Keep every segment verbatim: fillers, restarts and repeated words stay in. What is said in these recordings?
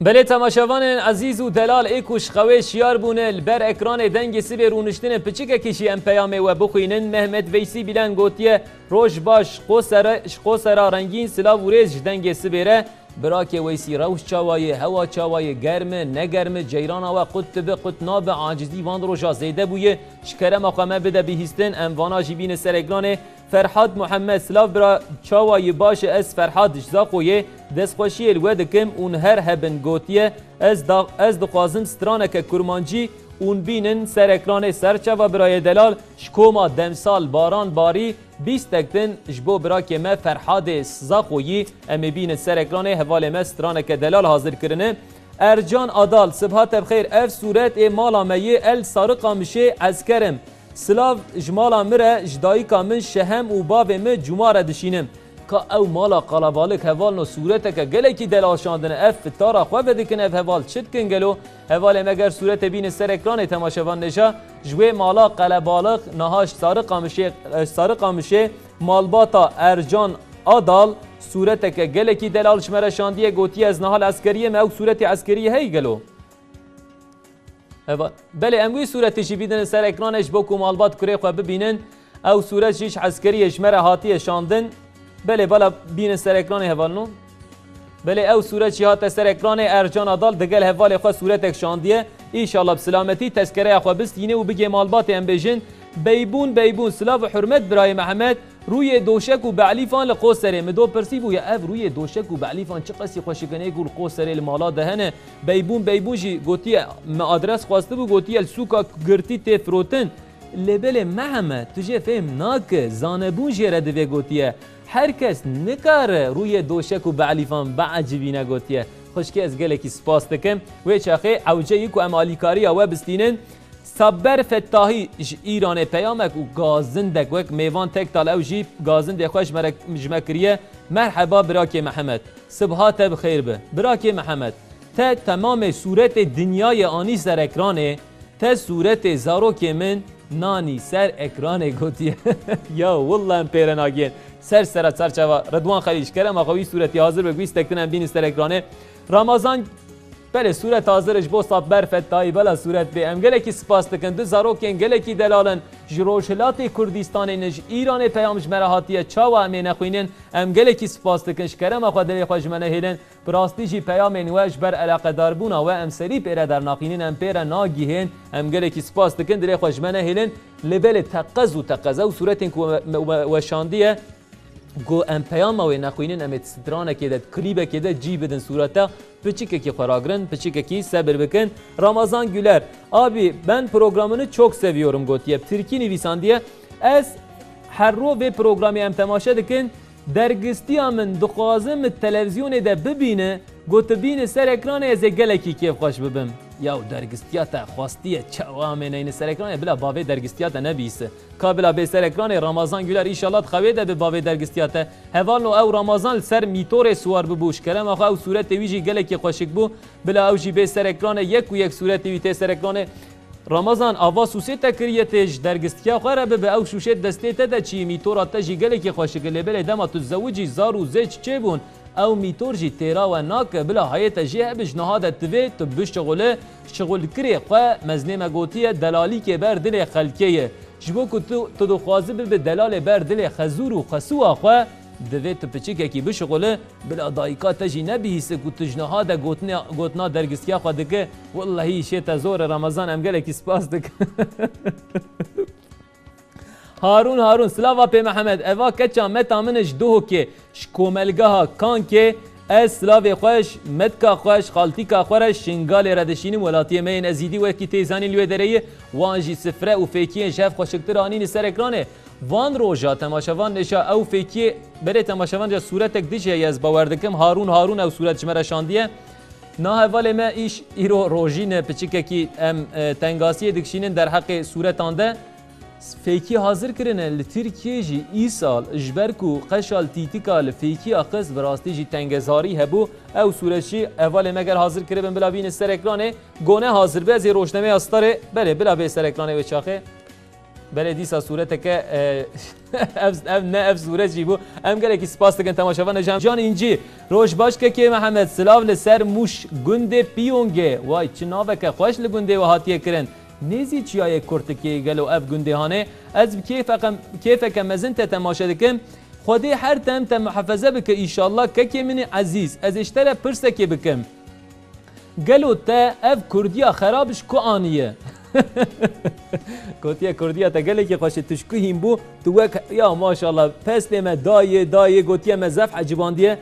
Belê temaşevanên ezîz û delal ê ku ji xewê şiyar bûne, li ber ekranê Dengê Sibê rûniştine, piçikekî jî em peyamê we bixwînin. Mehmet Veysî Bîlen gotiye, Roj baş, Qosere, ji Qosera rengîn silav û rêz ji Dengê Sibê re. Birakê Weysî, rewş çawa ye, hewa çawa ye, germ e, ne germ e, ceyrana we qut dibe, qut nabe, acizî van roja zêde bûye, ji kerema xwe me bide bihîstin, em vana jî bîne ser ekranê. Ferhad Muhammed, silav bira, çawa yî, baş e, ez Ferhad ji Zaxoyê, destxweşiyê li we dikim û her hebin gotiye, ez da, ez dixwazim straneke kurmancî ûn bînin ser ekranê. Ser çava birayê delal, ji koma demsal Baran Barî, bîstek din ji bo birakê me Ferhadê Zaxoyî, em ê bînin ser ekranê, hevalê me straneke delal hazir kirine. Ercan Adal, sibha te bi xêr, ev sûret ê mala me yê El Sarıkamışê ez kerim. Silav ji mala min re, ji dayika min Şehem û bavê min Cuma re dişînim. Ka ew mala qalabalık hevalno sûreteke gelekî delal şandine, ev fitara xwe vedikin, ev heval çi dikin gelo? Hevalê me ger sûretê bînin ser ekranê temaşevan neja, ji wê mala qelebalix niha ji Sarıkamışê, Sarıkamışê malbata Ercan Adal sûreteke gelekî delal ji me re şandiye, gotiye, ez niha li eskeriyê me, ew sûretê eskeriyê heyî gelo? Eva, belê, em wî sûretê jî bidin ser ekranê ji bo ku malbat kurê xwe bibînin. Ew sûret jî ji eskeriyê ji me re hatiye şandin. Belê, bala bînin ser ekranê hevalno. Belê, ew sûret jî hate ser ekranê, Ercan Adal digel hevalê xwe sûretek şandiye. Înşallah bi silametî tezkereya xwe bistîne û bigê malbatê, em bêjin. Beybûn, Beybûn, silav û hurmet birayê Mihemed. Rûyê doşek û belîfan li Qoserê. Min do pirsî bû ya ev rûyê doşek û belîfan çi qasî xweşik in, ê ku li Qoserê li mala de hene. Beybûn, Beybûn jî gotiye, me adres xwestibû, gotiye li sûka girtî tê firotin. Lê belê Mihemed, tu jê fêm nake, zanebûn jê re divê gotiye. Her kes nikare rûyê doşek û belîfan biecibîne gotiye. Xwişkê, ez gelekî spas dikim. Wê çaxê ewce yî ku em alîkariya we bistînin. Sabber Fettahî ji Îranê peyamek û gazindek wek mêvan tek tal, ew jî gazindê xwe ji me re, ji me kiriye. Merheba birakê Mihemed. Sibha te bi xêr be. Birakê Mihemed, te temamê sûretê dinyayê anî ser ekranê, te sûretê zarokê min nanî ser ekranê gotiye. Ya willa em pê re nagihên. Ser sera çarçeva. Ridwan Xelîl, ji kerema xwe wî sûretî hazir be, wî stektin em bînin ser ekranê. Ramazan Belê, sûret hazir e ji bo Sabber Fettayî, bela sûret bê. Em gelekî spas dikin. Du zarokên gelekî delal in. Ji Rojhilatê Kurdistanê ne, ji Îranê peyam ji me re hatiye. Çawa em ê nexwînin? Em gelekî spas dikin. Ji kerema xwe dilê xwe ji me nehêlin. Bi rastî jî peyamên we ji ber eleqedarbûna we em serî pê re dernaqînin, em pê re nagihên. Em gelekî spas dikin. Dilê xwe ji me nehêlin. Lê belê teqez û teqez ew sûretên ku we, we, we şandiye. Ku em peyama wê nexwînin, em ê di stranekê de, di klîbekê de cî bidin sûreta, piçikekî xwe ragirin, piçikekî sebir bikin. Ramazan Güler, abi ben programını çok seviyorum gotiye, bi tirkî nivîsandiye, ez her ro vê programê em temaşe dikin, dergistiya min dixwazim min televîzyonê de bibîne, got tu bîne ser ekranê ez ê gelekî kêfxweş bibim. Yaw dergistiya te xwestiye çawa em ê neyne ser ekranê, bila bavê dergistiya te nebîse. Ka bila bê ser ekranê Ramazan Güler, înşallah di xewê de bi bavê dergistiya te. Hevalno ew Ramazan li ser mîtorê siwar bibû. Ji kerema xwe ew sûretê wî jî gelekî xweşik bû. Bila ew jî bê ser ekranê, yek û yek sûretê wî tê ser ekranê. Ramazan, ava sûsê te kiriye tê ji dergistiya xwe re bibe, ew şûşê destê te de çî, mîtora te jî gelekî xweşik e. Lê belê dema tu zewicî, zar û zêç çêbûn, ew mîtor jî têra we nake, bila hayê te jê hebe, ji niha de divê tu bişixule, şixulkirê xwe, mezinê me gotiye, delalîkê ber dilê xelkê ye. Ji bo ku tu, tu dixwazi bibe delalê ber dilê xezûr û xesûa xwe, divê tu piçikekî bişixule, bila dayika te jî nebihîse ku tu ji niha de gotina, gotina dergistiya xwe dike. Wellehî îşê te zor e Ramazan, em gelekî spas dikin. Harûn, Harûn, silava pê Mihemed, eva keça meta min e ji Duhokê, ji komelgeha Kankê, ez silavê xwe ji metka xwe, ji xaltîka xwe re Şingalê re dişînim, welatiyê me yên ezîdî wekî tê zanîn li wê derê ye, wan jî sifre û fêkiyên ji hev xweşiktir anîne ser ekranê. Van roja temaşevan nêşa ew fêkiyê, berê temaşevan ca sûretek dî jî heye, ez bawer dikim, Harûn, Harûn ew sûret ji me re şandiye. Na hevalê me îş îro rojîn e, piçikekî em, e, tengasiyê dikişînin derheqê sûretan de. Fêkî hazir kirine li Tirkiyê jî îsal, ji ber ku qeşa li tîtika li fêkiya xist, bi rastî jî tengezarî hebû. Ew sûret jî hevalê me ger hazir kiribin bila bînin ser ekranê. Gone hazir be, ez ê rojnameya Starê, belê, bila bê ser ekranê wê çaxê. Belê dîsa sûreteke, e, ev, ev ne ev sûret jî bû. Em gelekî spas dikin temaşevan. Can, Can Încî, roj baş kekê Mihemed, silav li ser Mûş, gundê Piyongê. Way, çi naveke xweş li gundê we hatiye kirin. Nêzî çiyayê Kurtikê gelo ev gundê hanê? Ez bi kêfeke, kêfeke mezin te temaşe dikim. Xwedê her dem te muhefeze bike îşallah kekê min ê ezîz. Ez ê ji te re pirsekê bikim. Gelo te ev kurdiya xerab ji ku aniye? Gotiye kurdiya te gelekî xweş e, tu ji ku hîn bû, tu wek, ya maşallah, pestê me dayê, dayê, gotiye me zef ecibandiye.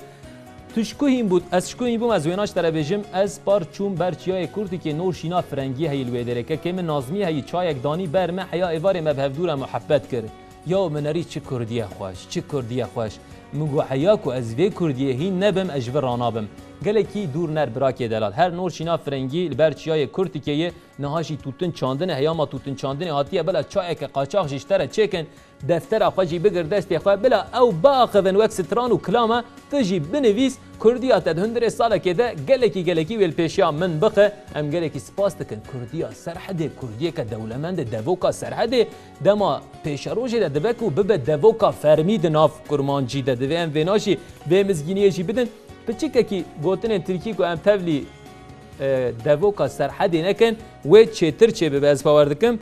Tu ji ku hîn bû, ez ji ku hîn bûm, ez wêna ji te re bêjim, ez par çûm ber çiyayê Kurtikê, nor şîna firengî heyî li wê derê. Kekê min Nazmî heyî çayek danî ber me, heya êvarê me bi hevdû re muhebbet kir. Yaw min erî çi kurdiye xweş, çi kurdiye xweş. Min got heya ku ez vê kurdiyê hîn nebim, ez ji vir ranabim. Gelekî dûr ner birakê delal. Her nor şîna firengî li ber çiyayê Kurtikê ye, niha jî tûtin çandine, heyama tûtin çandinê hatiye, bila çayeke qaçax jî ji te re çêkin, deftera xwe jî bigir destê xwe, bila ew biaxivin wek stran û kilama, tu jî binivîs, kurdiya te di hundirê salekê de gelekî gelekî wê li pêşiya min bixe. Em gelekî spas dikin. Kurdiya Serhedê, kurdiyeke dewlemend e, devoka Serhedê, dema pêşerojê de dibe ku bibe devoka fermî di nav kurmancî de. Divê em vêna jî, vê mizgîniyê jî bidin. Piçikekî gotinên tirkî ku em tevlî, e, devoka Serhedê nekin, wê çêtir çêbibe, ez bawer dikim.